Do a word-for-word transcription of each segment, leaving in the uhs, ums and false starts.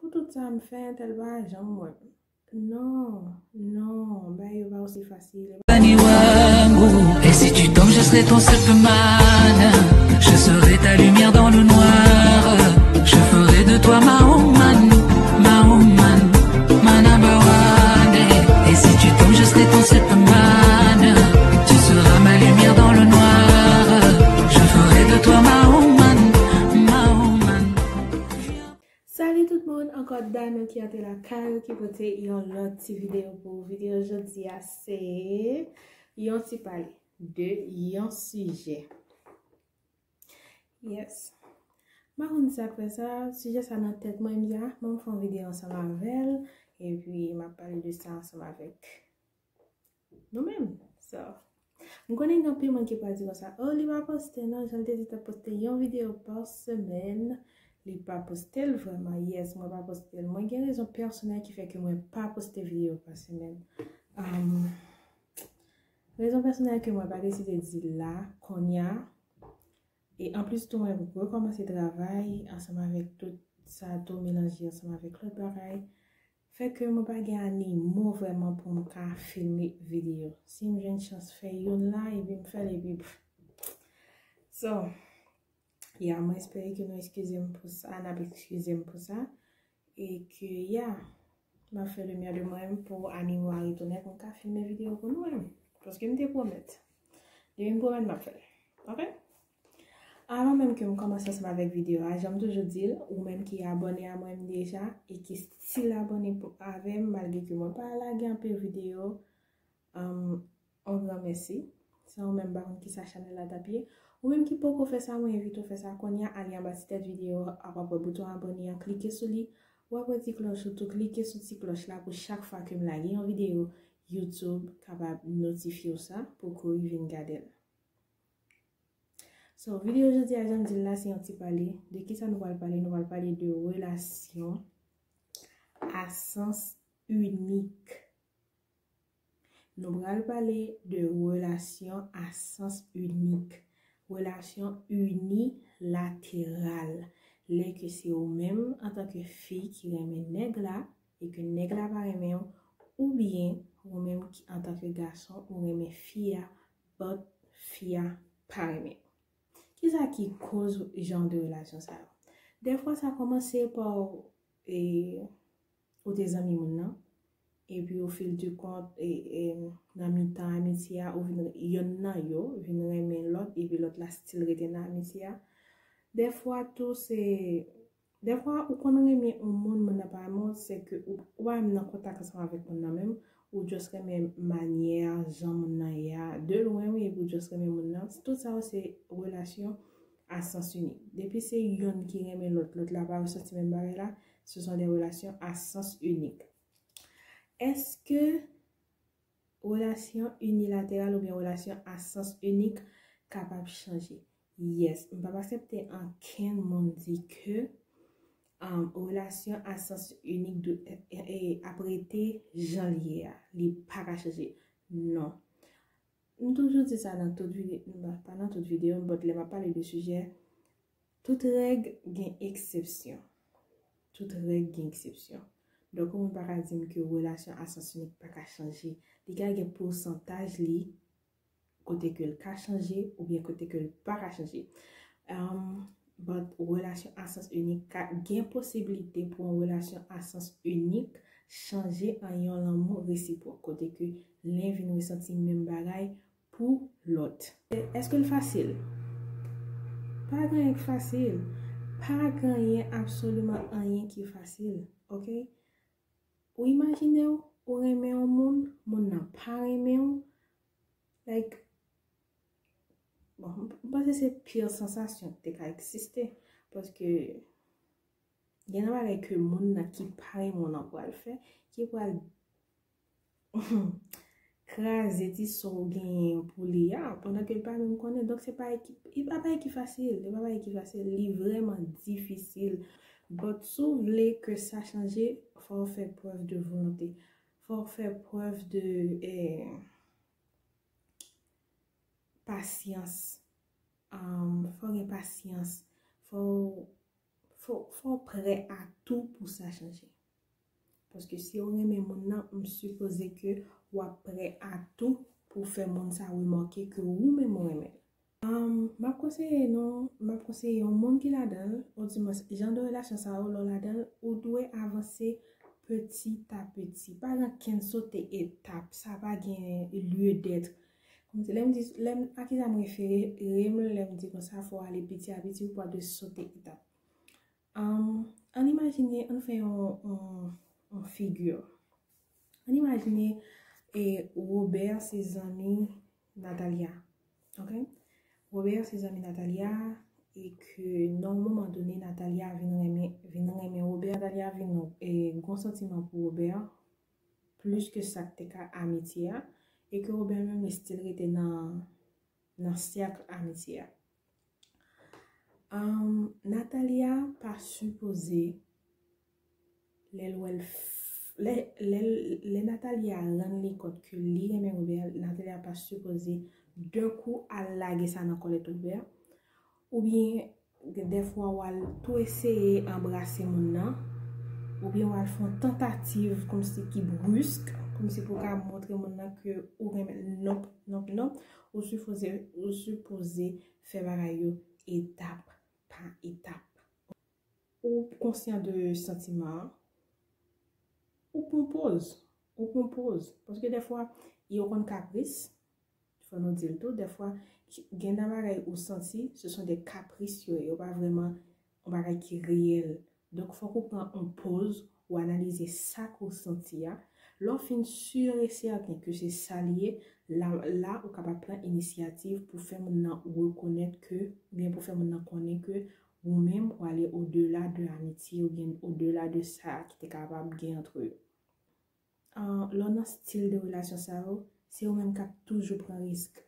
Pou tout sa m fè, entèl pa janm wè m. Non, non, bagay yo pa osi fasil. Et si tu tombes, je serai ton Superman. Je serai ta lumière dans le noir. Je ferai de toi ma woman, ma woman, ma number one. Et si tu tombes, je serai ton Superman. Tu seras ma lumière dans le noir. Je ferai de toi ma woman, ma woman. Salut tout moun, ankò Dano ki antre lakay ou ki pote yon lòt ti videyo pou ou. Videyo jodi a se yon ti pale de yon sijè. Yes. M pa konn sa k fè sa, sijè sa nan tèt mwen, m di a, ban m fè yon videyo ansanm avè l, epi m ap pale de sa ansanm avèk nou menm. So, m konnen gen anpil moun ki pral di konsa, oh, li pa poste non, jan l te di t ap poste yon videyo pa semèn, li pa poste l vrèman. Yes, mwen pa poste l. Mwen gen rezon pèsonèl ki fè ke mwen pa poste videyo pa semèn. Um, rezon pèsonèl ke mwen pa deside di la, kounye a, e anplis tou mwen rekòmanse travay ansanm avèk tout sa tou melanje ansanm avèk lòt bagay. Fè ke mwen pa gen animo vrèman pou m ka filme videyo. Si m jwenn chans fè youn la, epi m fè l, epi pff. So, ya, mwen espere ke nou eskize m pou sa, n ap eskize m pou sa. E ke, ya, m ap fè le mye de mwen pou animo a retounen pou m ka filme videyo pou nou menm. Paske m te pwomèt. Depi m pwomèt, m ap fè l. Oke? Avan menm ke m kòmanse ansanm avèk videyo a, jan m toujou di l, ou menm ki abòne a mwen deja e ki still abòne pou, avè m, malgre ke mwen pa lage anpil videyo, um, yon gran mèsi. San ou menm, m pa konn kisa chanèl la t ap ye. Ou menm ki poko fè sa, mwen envite w fè sa kounye a, ale anba ti tèt videyo a, w ap wè bouton abòne an, klike sou li. W ap wè ti klòch ou tou, klike sou ti klòch la pou chak fwa ke m lage yon videyo, YouTube kapab notifye w sa pou ke w vin gade l. So, videyo jodi a, jan m di l la, se yon ti pale. De kisa nou pral pale? Nou pral pale de relasyon a sans inik. Nou pral pale de relasyon a sans inik. Relasyon inilateral. Lè ke se ou menm antanke fi ki renmen nèg la e ke nèg la pa renmen w, oubyen ou menm ki antanke gason ou renmen fi a, but fi a pa renmen w. Kisa ki koz jan de relasyon sa yo? Dèfwa sa kòmanse pa w, e, ou te zanmi moun nan, epi au fil du compte, e, e, nan mitan amitye a, ou vin, yonn nan yo vin renmen lòt, epi lòt la still rete nan amitye a. Dèfwa tou se Dèfwa, ou konn renmen yon moun, moun nan pa renmen w, se ke ou, ou pa menm nan kontak ansanm avèk moun nan menm, ou just renmen manyè jan moun nan ye a, de lwen wi, epi ou just renmen moun nan. Tout sa yo se relasyon a sans inik. Depi se yonn ki renmen lòt, lòt la pa resoti menm bagay la, ce sont des relations à sens unique. Èske relasyon inilateral oubyen relasyon a sans inik kapab chanje? Yes, m p ap aksepte ankenn moun di ke, um, relasyon a sans inik dwe, e, e, ap rete jan l ye a. Li pa ka chanje. Non. M toujou di sa nan tout videyo, pa nan tout videyo, but lè m ap pale de sijè, tout règ gen eksepsyon. Tout règ gen eksepsyon. Donk, yon moun pa ka di m ke relasyon a sans inik pa ka chanje. Li ka gen pousantaj li, kote ke l ka chanje oubyen kote ke l pa ka chanje. Um, but relasyon a sans inik ka gen posiblite pou yon relasyon a sans inik chanje an yon lanmou resipwòk, kote ke len vin resanti menm bagay pou lòt. Èske l fasil? Pa gen anyen k fasil. Pa gen anyen, absoliman anyen ki fasil, oke? Ou imajine w, ou renmen yon moun, moun nan pa renmen w. Like, bon, m panse se pire sansasyon ki te ka egziste. Paske gen nan bagay ke moun nan ki pa renmen w nan pral fè, ki pral kraze ti sa w genyen pou li a, pandan ke l pa menm konnen. Donk, se pa ki, e pa bagay ki fasil, e pa bagay ki fasil, li vrèman difisil. But si w vle ke sa chanje, fò w fè prèv de volonte. Fò w fè prèv de, eh, pasyans. Um, fò w gen pasyans. Fò w, Fò, fò w prè a tou pou sa chanje. Paske si w renmen moun nan, m sipoze ke w ap prè a tou pou fè moun sa remake ke ou menm ou renmen l. Um, m ap konseye nou, m ap konseye yon moun ki ladan l, ou di mwen, jan de relasyon sa yo, lè w ladan l, ou dwe avanse petit à petit. Pa gen kenn sote etap, sa pa gen lieu d'être. Kòmsi, lè m di, lè m, a kisa m refere m, lè m di konsa, fò w ale piti a piti, ou pa dwe sote etap. Um, ann imajine, ann fè yon, yon, yon figi. Ann imajine e Robert se zanmi Natalia. Ok? Robert se zanmi Natalia e ke nan yon moman done Natalia vin renmen, vin renmen Robert. Natalia vin e, gon santiman pou Robert plis ke sa k te ka amitye a e ke Robert menm li still rete nan, nan sèk amitye a. Um, Natalia pa sipoze, lè l wè l, lè, lè, lè Natalia rann li kont ke li renmen Robert, Natalia pa sipoze de kou al lage sa nan kòlèt Robert, oubyen dèfwa w al tou eseye anbrase moun nan, oubyen w al fè yon tantativ kòmsi ki brisk, kòmsi pou w ka montre moun nan ke ou renmen l. Nonp, nonp, nonp. Ou sipoze, ou sipoze fè bagay yo etap pa etap. Ou konsyan de santiman an, ou pran poz, ou pran poz. Paske dèfwa, yo konn kapris, fò nou di l tou, dèfwa, gen nan bagay ou santi, se son de kapris yo ye, yo pa vrèman yon bagay ki reyèl. Donk, fòk ou pran yon poz, ou analize sa ke w santi a. Lè w fin si e sèten ke se sa l ye, la, la ou kapab pran inisyativ pou fè moun nan rekonèt ke, oubyen pou fè moun nan konnen ke ou menm ou ale odela de amitye oubyen odela de sa ki te kapab gen antre yo. An, lè w nan stil de relasyon sa yo, se ou menm k ap toujou pran risk.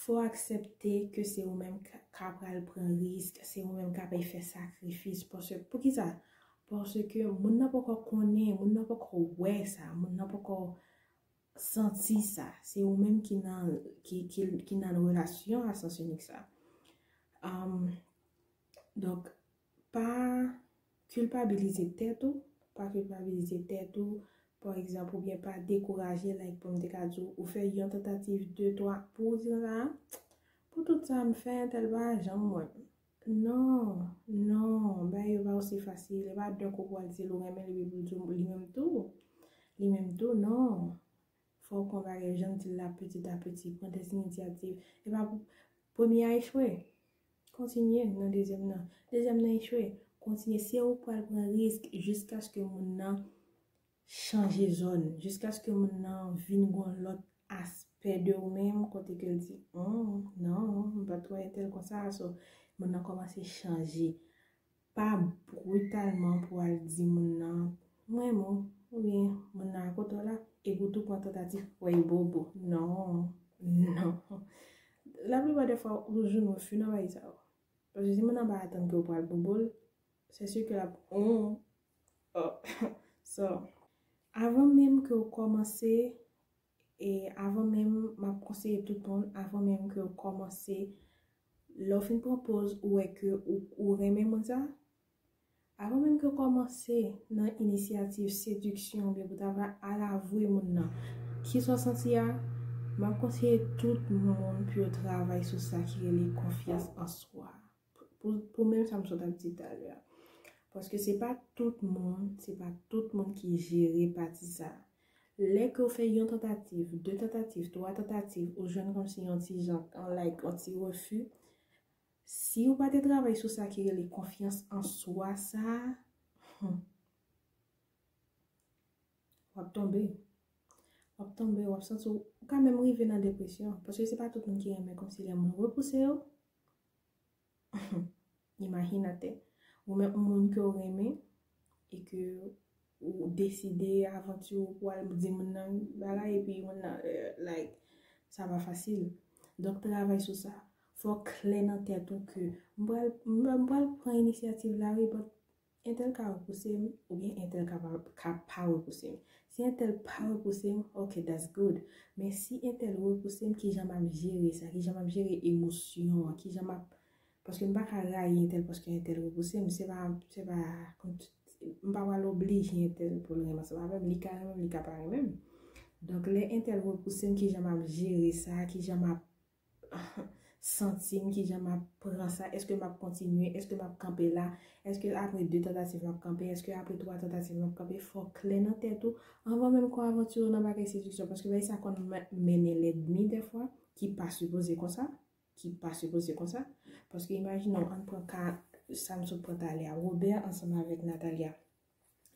Fò w aksepte ke se ou menm k, k ap pral pran risk, se ou menm k ap fè sakrifis. Paske, poukisa? Paske moun nan poko konnen, moun nan poko wè sa, moun nan poko santi sa. Se ou menm ki nan, ki, ki, ki nan relasyon a sans inik sa. Um, donk, pa kilpabilize tèt ou, pa kilpabilize tèt ou, pa egzanp, oubyen pa dekouraje, like, pou m te ka di w, ou fè yon tantativ, de, twa, pou w di konsa, pou tout sa m fè, entèl pa janm wè m. Non, non, bagay yo pa osi fasil, e pa de kou pou w al di l ou renmen l, epi pou l di w li menm tou, li menm tou, non. Fò w konn bagay, jan m di l la, petit à petit, pran de inisyativ. E pa pou premye a echwe, kontinye nan dezyèm nan. Dezyèm nan echwe, kontinye. Se ou k pral pran risk jiskaske moun nan chanje zòn, jiskaske moun nan vin gon lòt aspè de ou menm, kote ke l di, hmm, non, m pa t wè entèl konsa, so, moun nan kòmanse chanje. Pa britalman pou al di moun nan, "M renmen w," oubyen moun nan a kote w la, epi w tou pran tantativ pou w bobo. Non, non. Laplipa de fwa, ou jwenn refi nan bagay sa yo. Paske si moun nan pa atann ke w pral bobo l, se si ke l ap, oh, oh. So, avan menm ke w kòmanse, e avan menm, m ap konseye tout moun, avan menm ke w kòmanse, lè w fin pran poz, ou wè ke ou, ou renmen moun sa, avan menm ke w kòmanse nan inisyativ sediksyon oubyen pou ta va al avwe moun nan, kisa w santi a, m ap konseye tout moun pou yo travay sou sa ki rele konfyans an swa. Pou, pou menm sa m sot ap di talè a. Paske se pa tout moun, se pa tout moun ki jere pati sa. Lè ke w fè yon tantativ, de tantativ, twa tantativ, ou jwenn kòmsi yon ti jan, yon like, yon ti refi, si w pa te travay sou sa ki rele konfyans an swa sa, hmm, w ap tonbe. W ap tonbe, w ap santi w, ou ka menm rive nan depresyon. Paske se pa tout moun ki renmen kòmsi lè moun repouse yo. Imaginate, ou menm yon moun ke w renmen e ke ou deside avanti w pou al di moun nan bagay epi moun nan, eh, like, sa pa fasil. Donk, travay sou sa. Fò w klè nan tèt ou ke m pral, m pral, m pral pran inisyativ la, wi, but entèl ka repouse m, oubyen entèl ka pa, ka pa repouse m. Si entèl pa repouse m, ok, that's good. Men si entèl repouse m, kijan m ap jere sa? Kijan m ap jere emosyon an? Kijan m ap Paske m pa ka rayi entèl paske entèl repouse m, se pa, se pa, m pa pral oblije entèl pou l renmen ansanm avè m, li ka renmen m, li ka pa renmen m. Donk, lè entèl repouse m, kijan m ap jere sa, kijan m ap santi m, kijan m ap pran sa, èske m ap kontinye, èske m ap kanpe la, èske apre de tantativ m ap kanpe, èske apre twa tantativ m ap kanpe, fò w klè nan tèt ou, anvan menm ke w avantire w nan bagay sediksyon, paske bagay sa konn men- mennen lènmi dèfwa, ki pa sipoze konsa, ki pa sipoze konsa, paske imajine w, ann pran ka sa m sot pran talè a, Robert ansanm avèk Natalia.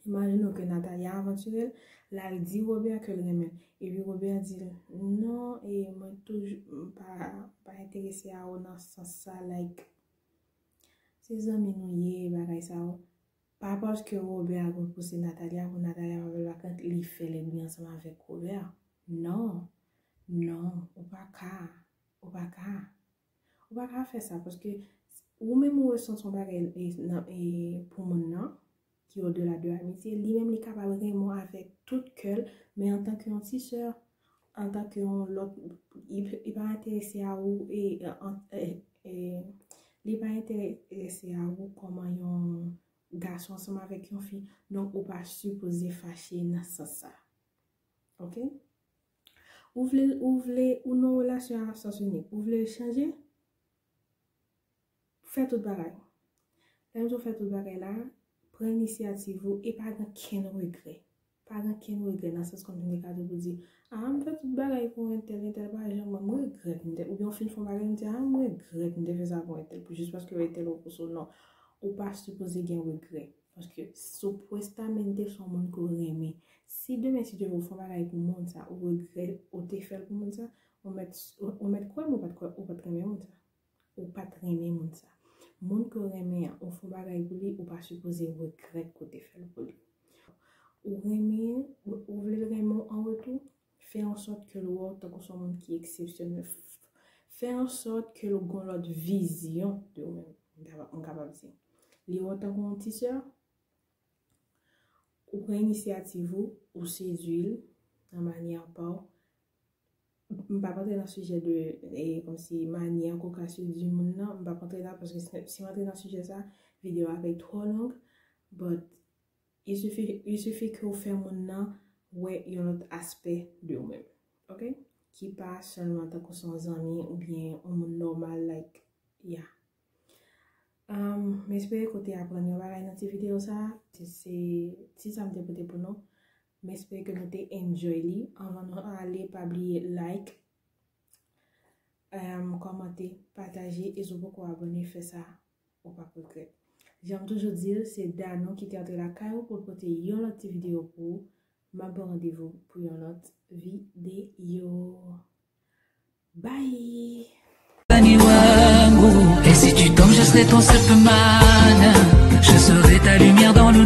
Imajine w ke Natalia avantire l, l al di Robert ke l renmen l. Epi Robert di l, non, e mwen toujou, m pa, m pa enterese a ou nan sans sa, like, se zanmi nou ye, bagay sa yo. Pa paske Robert repouse Natalia, pou Natalia pa fè l vakan, li fè lènmi ansanm avèk Robert. Non, non, ou pa ka, ou pa ka. Ou pa ka fè sa, paske ou menm ou resanti yon bagay e, nan, e, pou moun nan, ki odela de amitye, li menm li kapab renmen w avèk tout kè l, men antanke yon ti sè, antanke yon lòt, li, li pa enterese a ou, e, an- e, e, li pa enterese a ou kòman yon gason ansanm avèk yon fi. Donk, ou pa sipoze fache nan sans sa. Oke? Ou vle, ou vle, ou nan relasyon a sans inik, ou vle l chanje? Fè tout bagay. Lè m di w fè tout bagay la, pran inisyativ ou e pa gen kenn regrè. Pa gen kenn regrè nan sans kòmsi m te ka di w pou di, a, m fè tout bagay pou entèl, entèl pa janm, mwen, m regrèt, m te, oubyen w fin fè yon bagay, m di, a, m regrèt, m te fè sa pou entèl, pou jis paske entèl repouse w, non. Ou pa sipoze gen regrè. Paske supostamente se yon moun ke w renmen. Si demen, si Dye vle, ou fè yon bagay pou moun sa, ou regrèt ou te fè l pou moun sa, ou mèt, ou, ou mèt kwè, men ou pa t kwè, ou pa t renmen moun sa. Ou pa t renmen moun sa. Moun ke w renmen an, ou fè yon bagay pou li, ou pa sipoze regrèt ke w te fè l pou li. Ou renmen, ou, ou vle l renmen w an retou, fè an sòt ke l wè w tankou se yon moun ki eksepsyonèl. F- Fè an sòt ke l gen yon lòt vizyon de ou menm, m kapa- m kapab di. Li wè w tankou yon ti sè, ou pran inisyativ ou, ou sedui l nan manyè pa w. M p ap antre nan sijè de, e, kòmsi manyè ke w ka sedui moun nan, m p ap antre la, paske si, si m antre nan sijè sa, videyo a ap twò long, but il suffit, il suffit ke w fè moun nan wè yon lòt aspè de ou menm, oke? Ki pa sèlman tankou se yon zanmi oubyen yon moun nòmal, like, yeah. Um, m espere ke w te aprann yon bagay nan ti videyo sa. Se, se ti sa m te pote pou nou. M espere ke nou te enjoy li. Anvan nou ale, pa bliye like, um, kòmante, pataje, e si w poko abòne, fè sa, ou p ap regrèt. Jan m toujou di l, se Danou ki te antre lakay ou pou l pote yon lòt ti videyo pou ou. M ap ba w randevou pou yon lòt videyo. Bye! Dany Wango. Et si tu tombes, je serai ton Superman. Je serai ta lumière dans le